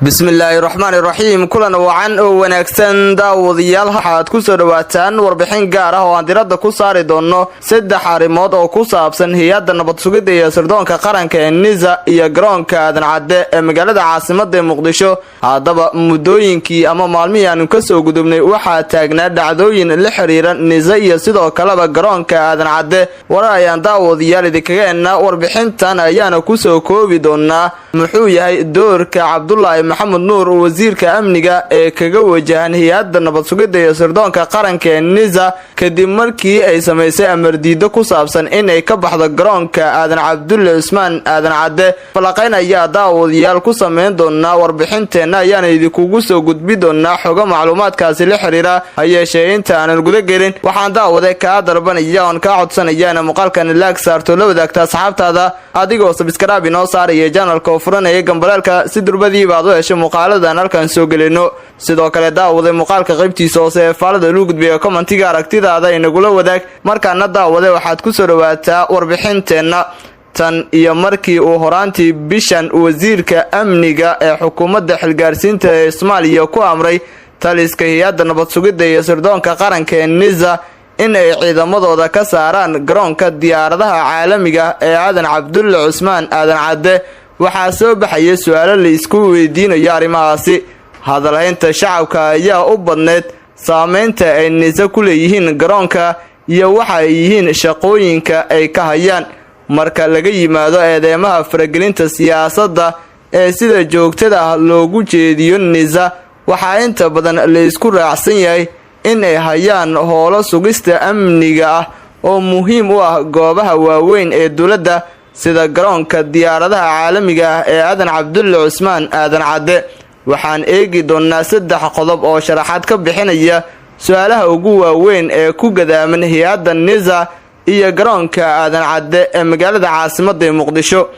Bismillaahi raxmaani raxiim. Kulan wacan oo wanaagsan, daawadayaal. Waxaad ku soo dhowaataan warbixin gaar ah oo aan diradda ku saari doonno saddex arrimood oo ku saabsan Hay-adda Nabad Sugidda iyo Sirdoonka Qaranka ee NISA iyo garoonka Aadan Cadde ee magaalada caasimadda ee Muqdisho. Haddaba, muddooyinkii ama maalmihii aanu kasoo gudubnay waxaa taagnaa dhacdooyin la xiriira NISA iyo sidoo kaleba garoonka Aadan Cadde. Warar ayaan, daawadayaal, idinkaga hennaa. Warbixintan ayaana kusoo koobi doonaa muxuu yahay doorka Cabdulaahi Maxamed Nuur, wasiirka amniga, ee kaga wajahan Hay-adda Nabad Sugidda iyo Sirdoonka Qaranka ee NISA, kadib markii ay samaysay amardiido ku saabsan in ay ka baxdo garoonka Aadan Cabdulle Cusmaan Aadan Cadde. Falaqayn ayaa, daawadayaal, ku sameyn doonaa. Warbixinteenna ayaana idinkugu soo gudbi doonaa xogo macluumaadkaasi la xiriira. Ha yeeshee, inta aanan guda gelin, waxaan, daawade, kaa dalbanaya oon kaa codsanaya ina muuqaalkan like saarto, la wadaagta asxaabtaada, adigoo subscribe inoo saaraya channelka oo furanaya gambaleelka, si durbadiiba aad u hesho muuqaaladan halkan soo gelino. Sidoo kale, daawade, muuqaalka qaybtiisa hoose ee faalada luu gudbiya commentiga aragtidaada inagula wadaag. Markaana, daawade, waxaad ku soo dhawaataa warbixinteenna. Tan iyo markii uu horaantii bishan wasiirka amniga ee xukuumadda xilgaarsiinta ee Soomaaliya ku amray taliska Hay-adda Nabad Sugidda iyo Sirdoonka Qaranka ee NISA in ay ciidamadooda ka saaraan garoonka diyaaradaha caalamiga ee Aadan Cabdulle Cusmaan Aadan Cadde, waxaa soo baxaya su-aalo la isku weydiinayo arrimahaasi. Hadalhaynta shacabka ayaa u badneyd saameynta ay NISA ku leeyihiin garoonka iyo waxa ay yihiin shaqooyinka ay ka hayaan, marka laga yimaado eedeymaha faragelinta siyaasadda ee sida joogtada ah loogu jeediyo NISA. Waxaa inta badan la isku raacsan yahay in ay hayaan howlo sugista amniga ah oo muhiim u ah goobaha waaweyn ee dowladda, sida garoonka diyaaradaha caalamiga ah ee Aadan Cabdulle Cusmaan Aadan Cadde. Waxaan eegi doonnaa saddex qodob oo sharaxaad ka bixinaya su-aalaha ugu waaweyn ee ku gadaaman hay-adda NISA iyo garoonka Aadan Cadde ee magaalada caasimadda ee Muqdisho.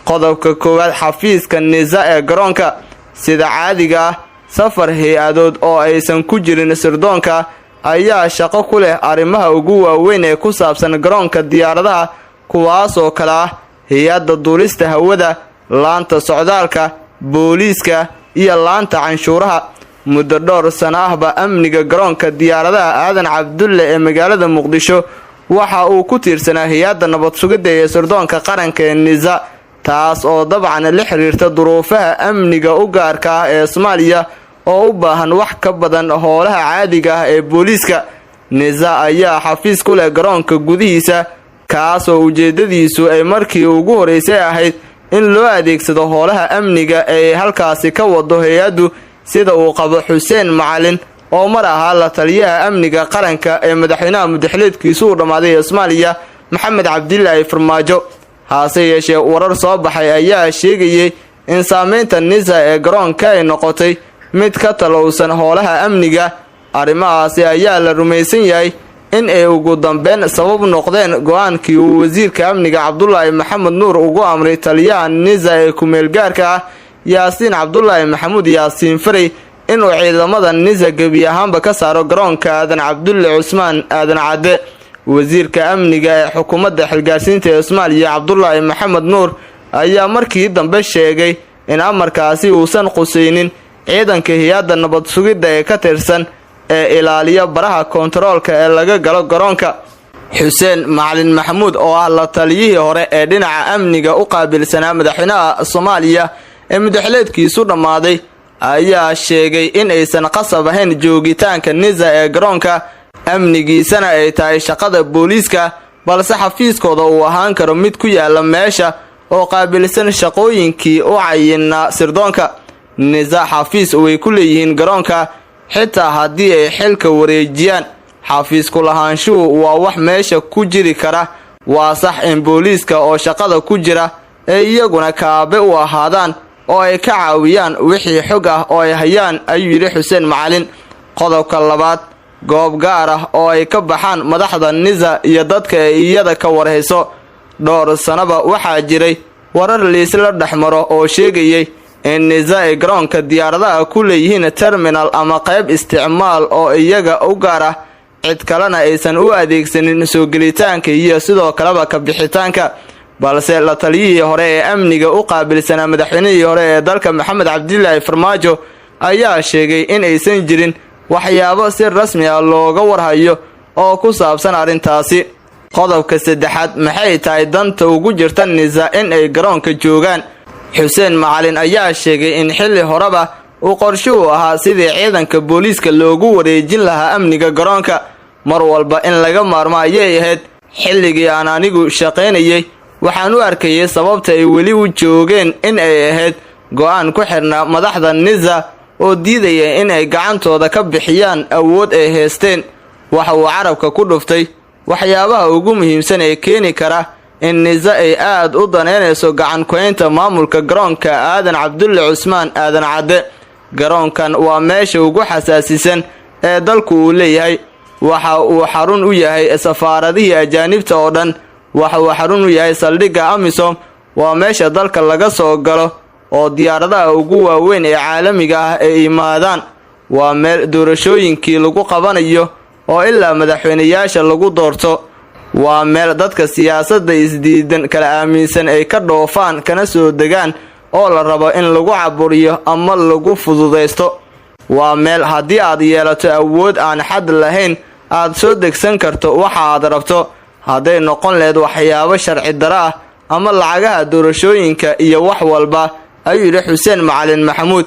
Qodobka koowaad: xafiiska NISA ee garoonka. Sida caadiga ah, safar hay-adood oo aysan ku jirin sirdoonka ayaa shaqo ku leh arrimaha ugu waaweyn ee ku saabsan garoonka diyaaradaha, kuwaasoo kale ah Hay-adda Duulista Hawada, Laanta Socdaalka, booliiska iyo laanta canshuuraha. Muddo dhowr sano ahba amniga garoonka diyaaradaha Aadan Cabdulle ee magaalada Muqdisho waxa uu ku tiirsanaa Hay-adda Nabad Sugidda ee Sirdoonka Qaranka ee NISA, taas oo dabcan la xiriirta duruufaha amniga u gaarka ah ee Soomaaliya oo u baahan wax ka badan howlaha caadiga ah ee booliiska. NISA ayaa xafiis ku leh garoonka gudihiisa, kaas oo ujeedadiisu ay markii ugu horeysay ahayd in loo adeegsado howlaha amniga ee halkaasi ka wado hay-addu, sida uu qabo Xuseen Macalin, oo mar ahaa la taliyaha amniga qaranka ee madaxweynaha mudaxileedkiisu uu dhammaaday ee Soomaaliya, Maxamed Cabdilaahi Farmaajo. Hase yeeshee, warar soo baxay ayaa sheegayay in saameynta NISA ee garoonka ay noqotay mid ka talowsan howlaha amniga. Arrimahaasi ayaa la rumaysan yahay in ay ugu dambeyn sabab noqdeen go-aankii uu wasiirka amniga Cabdulaahi Maxamed Nuur ugu amray taliyaha NISA ee ku-meelgaarka ah, Yaasiin Cabdulaahi Maxamuud Yaasiin Farey, inuu ciidamada NISA gebi ahaanba ka saaro garoonka Aadan Cabdulle Cusmaan Aadan Cadde. Wasiirka amniga ee xukuumadda xilgaarsiinta ee Soomaaliya, Cabdulaahi Maxamed Nuur, ayaa markii dambe sheegay in amarkaasi uusan qusaynin ciidanka Hay-adda Nabad Sugidda ee ka tirsan ee ilaaliya baraha koontaroolka ee laga galo garoonka. Xuseen Macalin Maxamuud, oo ah la taliyihii hore ee dhinaca amniga u qaabilsanaa madaxweynaha Soomaaliya ee mudaxileedkiisu dhammaaday, ayaa sheegay in aysan qasab ahayn joogitaanka NISA ee garoonka, amnigiisana ay tahay shaqada booliiska, balse xafiiskooda uu ahaan karo mid ku yaala meesha oo qaabilsan shaqooyinkii u cayinaa sirdoonka. NISA xafiis way ku leeyihiin garoonka, xitaa haddii ay xilka wareejiyaan. Xafiisku lahaanshuhu waa wax meesha ku jiri kara. Waa sax in booliiska oo shaqada ku jira ay iyaguna kaabe u ahaadaan oo ay ka caawiyaan wixii xog ah oo ay hayaan, ayuu yidhi Xuseen Macalin. Qodobka labaad: goob gaar ah oo ay ka baxaan madaxda NISA iyo dadka ay iyada ka warhayso. Dhowr sanaba waxaa jiray warar liisla dhexmaro oo sheegayay in NISA ay garoonka diyaaradaha ku leeyihiin terminal ama qayb isticmaal oo iyaga u gaar ah, cid kalena aysan u adeegsanin soo gelitaanka iyo sidoo kaleba ka bixitaanka. Balse la taliyihii hore ee amniga u qaabilsanaa madaxweynihii hore ee dalka, Maxamed Cabdilaahi Farmaajo, ayaa sheegay in aysan jirin waxyaabo si rasmi ah looga warhayo oo ku saabsan arrintaasi. Qodobka saddexaad: maxay tahay danta ugu jirta NISA in ay garoonka joogaan? Xuseen Macalin ayaa sheegay in xilli horeba uu qorshuhu ahaa sidii ciidanka booliiska loogu wareejin lahaa amniga garoonka. Mar walba in laga maarmo ayay ahayd. Xilligii aan anigu shaqaynayay, waxaan u arkayay sababta ay weli u joogeen in ay ahayd go'aan ku xirnaa madaxda NISA oo diidaya in ay gacantooda ka bixiyaan awood ay haysteen. Waxa uu carabka ku dhuftay waxyaabaha ugu muhiimsan ee keeni kara in NISA ay aad u daneynayso gacan ku-haynta maamulka garoonka Aadan Cabdulle Cusmaan, Aadan Cadde. Garoonkan waa meesha ugu xasaasisan ee dalku uu leeyahay. Waxa uu xarun u yahay safaaradihii ajaanibta oo dhan. Waxa uu xarun u yahay saldhigga AMISOM. Waa meesha dalka laga soo galo oo diyaaradaha ugu waaweyn ee caalamiga ah ay imaadaan. Waa meel doorashooyinkii lagu qabanayo oo ilaa madaxweyneyaasha lagu doorto. Waa meel dadka siyaasadda isdiidan kala aaminsan ay ka dhoofaan kana soo degaan oo la rabo in lagu caburiyo ama lagu fududaysto. Waa meel haddii aad yeelato awood aan xad lahayn aad soo degsan karto waxa aad rabto, hadday noqon lahayd waxyaabo sharci daro ah ama lacagaha doorashooyinka iyo wax walba, ayuu yidhi Xuseen Macalin Maxamuud.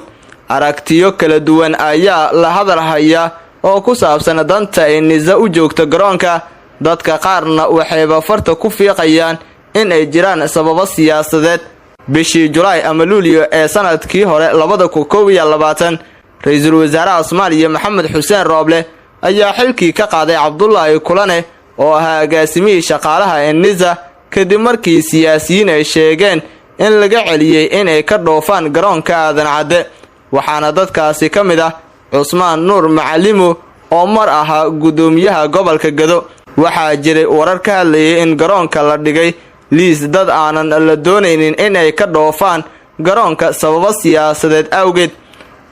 Aragtiyo kala duwan ayaa la hadal hayaa oo ku saabsan danta ay NISA u joogto garoonka. Dadka qaarna waxayba farta ku fiiqayaan in ay jiraan sababo siyaasadeed. Bishii Julaay ama Luulyo ee sanadkii hore 2021, ra-iisul wasaaraha Soomaaliya Maxamed Xuseen Rooble ayaa xilkii ka qaaday Cabdulaahi Kulane oo ahaa agaasimihii shaqaalaha ee NISA, kadib markii siyaasiyiin ay sheegeen in laga celiyey inay ka dhoofaan garoonka Aadan Cadde. Waxaana dadkaasi ka mid ah Cusmaan Nuur Macalimo oo mar ahaa guddoomiyaha gobolka Gado. Waxaa jiray warar ka hadlayay in garoonka la dhigay liis dad aanan la doonaynin inay ka dhoofaan garoonka sababo siyaasadeed awgeed.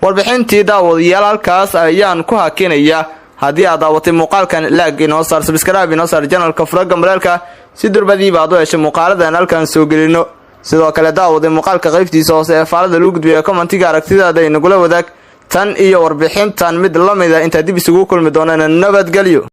Warbixintii, daawadayaal, halkaas ayaan ku hakinayaa. Haddii aad daawatay muuqaalkan, like inoo saar, subscribe inoo saar channelka, fura gambaleelka si durbadiiba aad u heshay muuqaaladan halkan soo gelino. Sidoo kale, daawaday, muuqaalka qaybtiisa hoose ee faalada lagu gudbiya commentiga aragtidaada inagula wadaag. Tan iyo warbixintan mid la mida intaa dib isugu kulmi doonana, nabadgelyo.